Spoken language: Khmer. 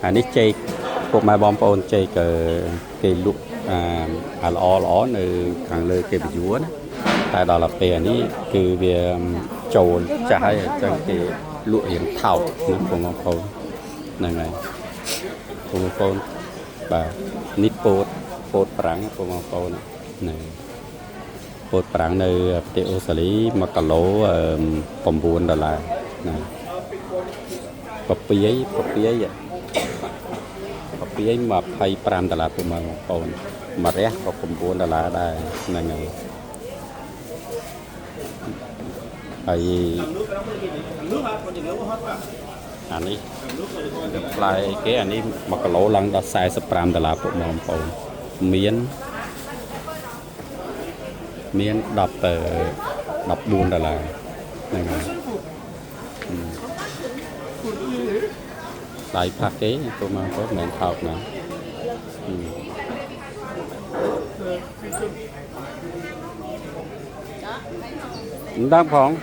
អានេះចេកពុកម៉ែបងប្អូនចេកគេលក់អាអាល្អល្អនៅខាងលើគេពយួរណាតែដល់ទៅពេលអានេះគឺវាចូលចាស់ហើយអញ្ចឹងគេលក់រៀងថោកណាបងប្អូនហ្នឹងហើយបងប្អូនបាទនេះពោតពោតប្រាំងបងប្អូនហ្នឹងពោតប្រាំងនៅប្រទេសអូស្ត្រាលី1គីឡូ9ដុល្លារណា ពពាយពពាយពពាយ25ដុល្លារពុកម៉ែបងប្អូនម្រះក៏9ដុល្លារដែរហ្នឹងហើយហើយអានេះផ្លែអីគេអានេះ1គីឡូឡើងដល់45ដុល្លារពុកម៉ែបងប្អូនមានមាន10ទៅ14ដុល្លារហ្នឹងហើយ ដៃផាក់គេពុកម៉ែបងប្អូនមិនមែនថោកណាមិនដឹងផង។